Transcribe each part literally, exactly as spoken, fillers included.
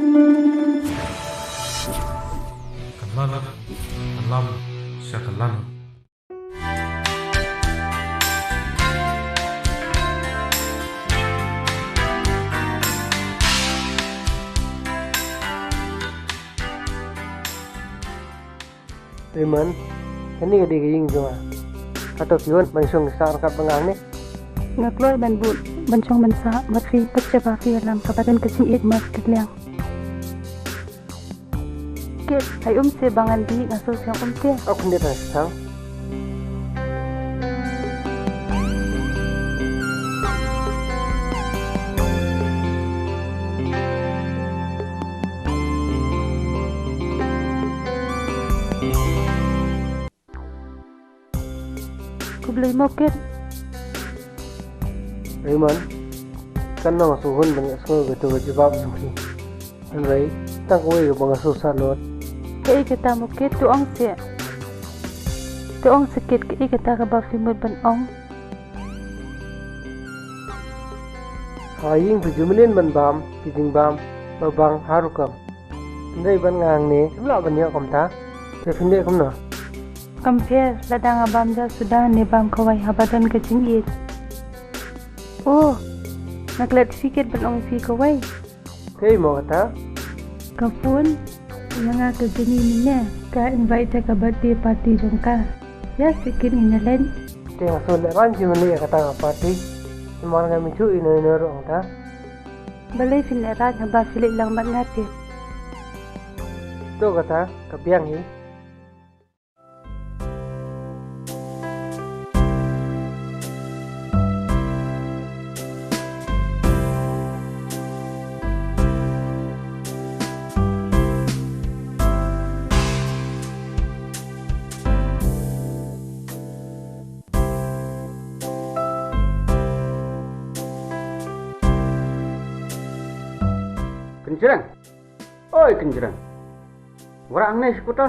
Ka lanot, ka lam, sha ka lanot. Raymond, kane ka dei ka ïing jong nga. Hato phi wan ban shong sah ryngkat bad nga hangne? Nga kloi ban bud ban shong ban sah bad phi, bad shaba phi ïalam kaba don ka jingïeit markylliang. Kate, ai um seh ba ngan dih, nga sngewsih um te. Ap khyndiat tang shisha. Khublei mo Kate. Raymond, kan nang sngewhun ban ïa sngew kato ka jubab jong phi. Hynrei tang kawei kaba nga sngewsarong. Kaei kata mo Kate, to ong seh. To ong seh Kate, kaei kata kaba phi mut ban ong? Ha ïing phi ju mynnin ban bam ki jingbam ba bang ha rukom. Hynrei bad nga hangne phim lah ban ïoh kumta. Te phin leh kumno? Kam pher, lada nga bam ja suda ne bam kawei haba don ka jingïeit. Oh, nga klet phi Kate ban ong ïa phi kawei. Kaei mo kata? Ka phone ïa nga ka Jenny mynne, ka invite ïa ka birthday party jong ka. Ïa seh Kate ngin ïa leit. Te nga sngewlehrain phi mynne ïa kata ka party. Namar ngam ithuh ino ino ruh hangta. Balei phin lehrain haba phi leit lang bad nga te? To kata ka biang hi. Kynjreng. Oi, kynjreng. Wara hangne shi kuta.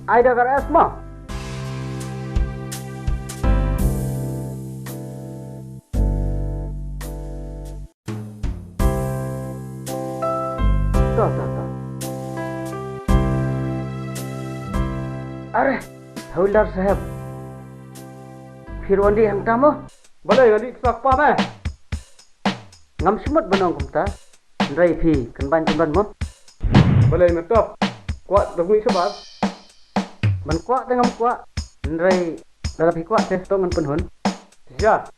Ai da kar es ma. To, to, to. Are, Hawildar Saheb. Phi ruh wan dih hangta mo? Balei nga dih ksa kpa me? Ngam shimut ban ong kumta. Hynrei phi kynban kynban mo? Balei me top? Kwah da ngi shabar. Ban kwah te ngam kwah. Hynrei lada phi kwah te to ngan pynhun. Shisha.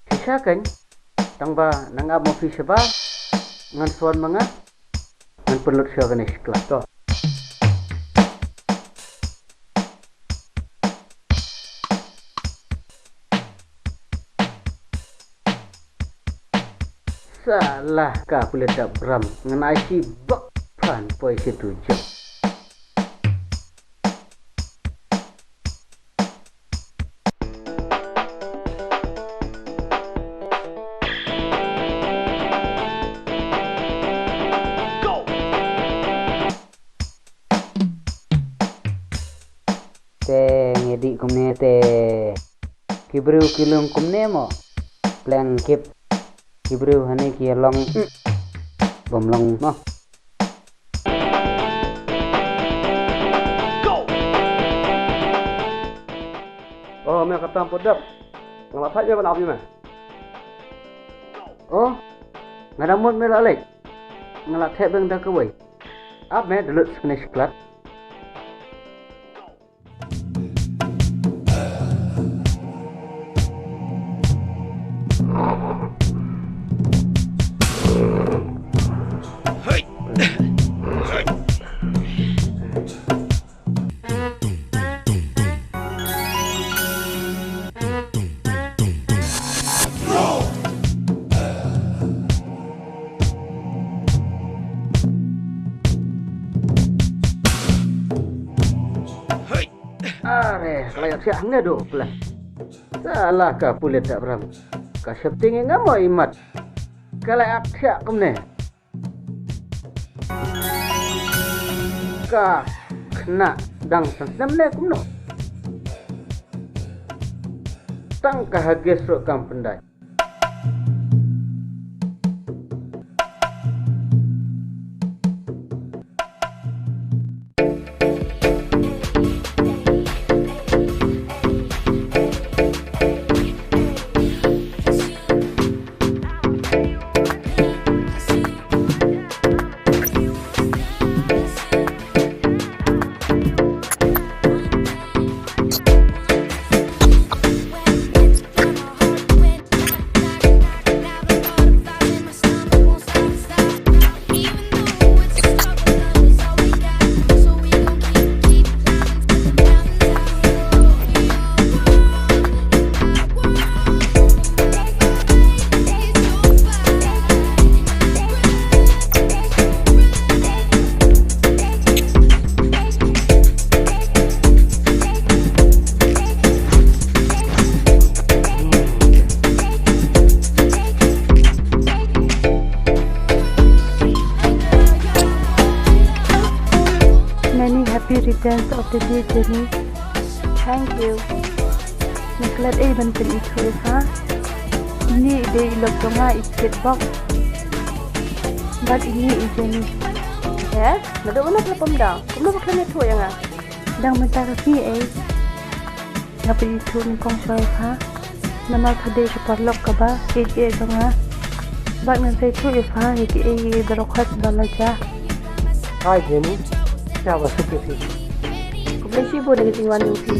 Shisha kein. Tang ba nang ap mo phi shabar. Ngan swan ma nga. Ngan pynlut sha kane shi klas. To. Salah ka pulit dap ram ngan ai shi bak phan poi shi tu jok. Te ngi dih kumne te ki briew ki long kumne mo. Pleng kip ki briew hane ki long bym long mo. Oh, me katam put dep. Nga la thait me ban ap ïa me. Oh, nga da mut me la leit. Nga la thep beng da kawei. Ap me da lut skne shiklat. Are, ka la ïaid thiah hangne do pla. Salah ka pulit da bram. Ka sheptieng ïa nga mo i mat. Ka la ïaid thiah kumne. Ka khynnah dang san snem ne kumno. Tang ka hagis ruh kam pyndait. Dance of the day, Jenny. Thank you. Nga klet ei ban pynithuh ïa pha. Ini i dei i lok jong nga, i kit bok. Bad ini i Jenny. He? Naduh mynno phi la pom da? Kumno ba phi la ithuh ïa nga? Dang mynta ka sngi ei. Nga pynithuh nyngkong shuwa ïa pha. Namar pha dei ka paralok kaba ïeit ïa jong nga. Bad ngan sa ithuh ïa pha ïa kiei kiei baroh khoit ba la jia. Hi Jenny, sha ba suk ïa phi. Khublei shibun ïa ka jingwan jong phi.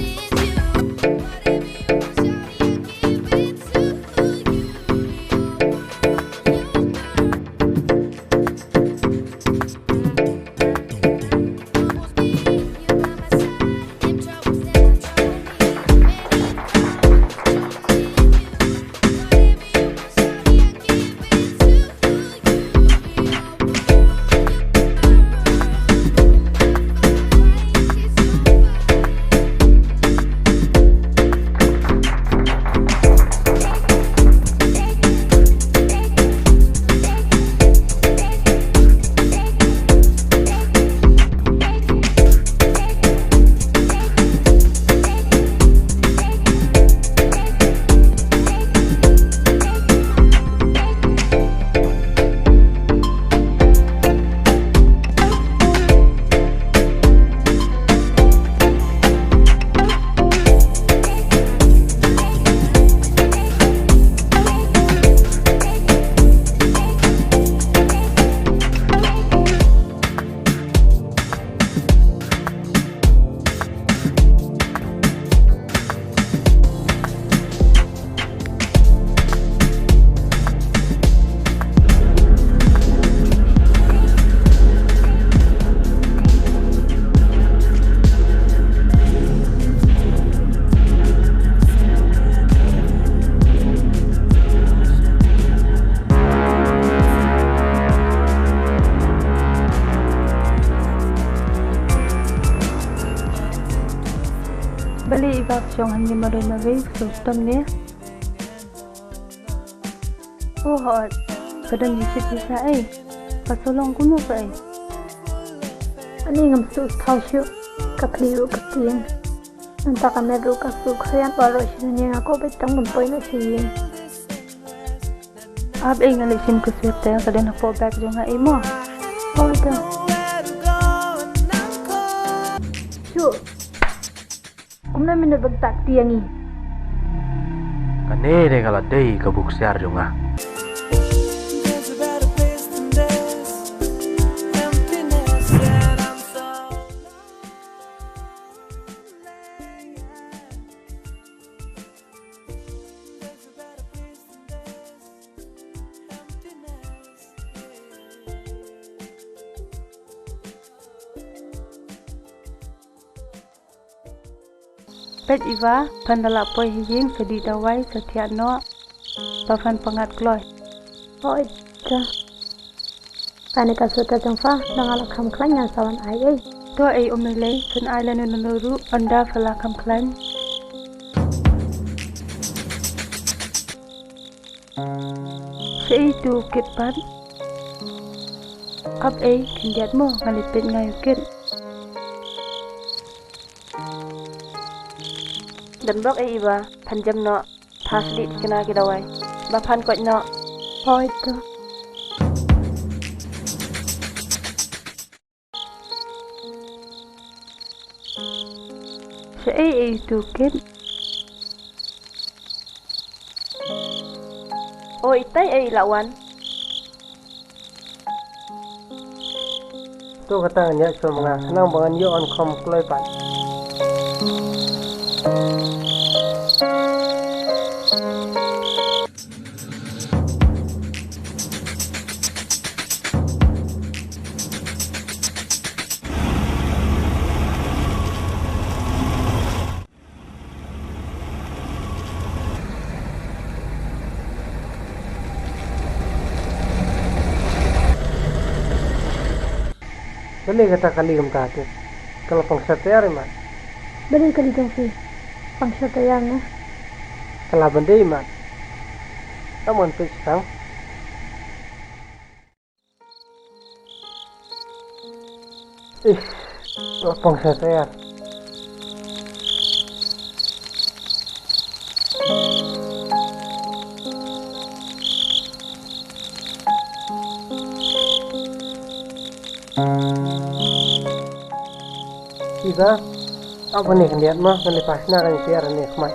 Balei i ba shong hangne marwei marwei, sngewsih tam ne? O hooid, ka don jingshit jingshah ei. Ka shu long kumno ka ei? Ani ngam sngewthuh shuh, ka khlieh ruh ka tieng. Nangta ka met ruh ka shu khriat baroh shi nang, nga kwah beit tang ban poi noh sha ïing. Ap ei, nga leit shim ka sweater, ka don hapoh bag jong nga ei mo. Hooid da. Shu. Kumno mynta ba kata ka tieng i? Kane de ka la dei ka buk siar jong nga. Peit Eva, phan da lah poi ha ïing sa dih dawai, sa thiah noh. Ba phan pyngngad kloi. Hooid da. Kane ka sweater jong pha, da nga la kham khlaiñ, ngan sa wan ai ei. To ei, ym lei, phan ai lano lano ruh, ynda pha la kham khlaiñ. Shaei tu u kit pat? Ap ei, khyndiat mo, nga leit peit nga ïa u kit. Don bok ei Eva, phan jem noh, pha sdih thikna ki dawai ba phan koit noh. Hooid to. Shaei ei tu kit? O itai ei la wan. To kata ngan ïa shu ma nga khnang ba ngan ïoh kham kloi pat. Balei kata kali kumta te? Ka la puncture tyre i mat. Balei kali jong phi? Puncture tyre nga. Ka la ban dei i mat. Ka mon phi sang. Ih, Lapang sa ter. Ida, apa ni kendiat mah, kan dipasna kan tiar ni khmat.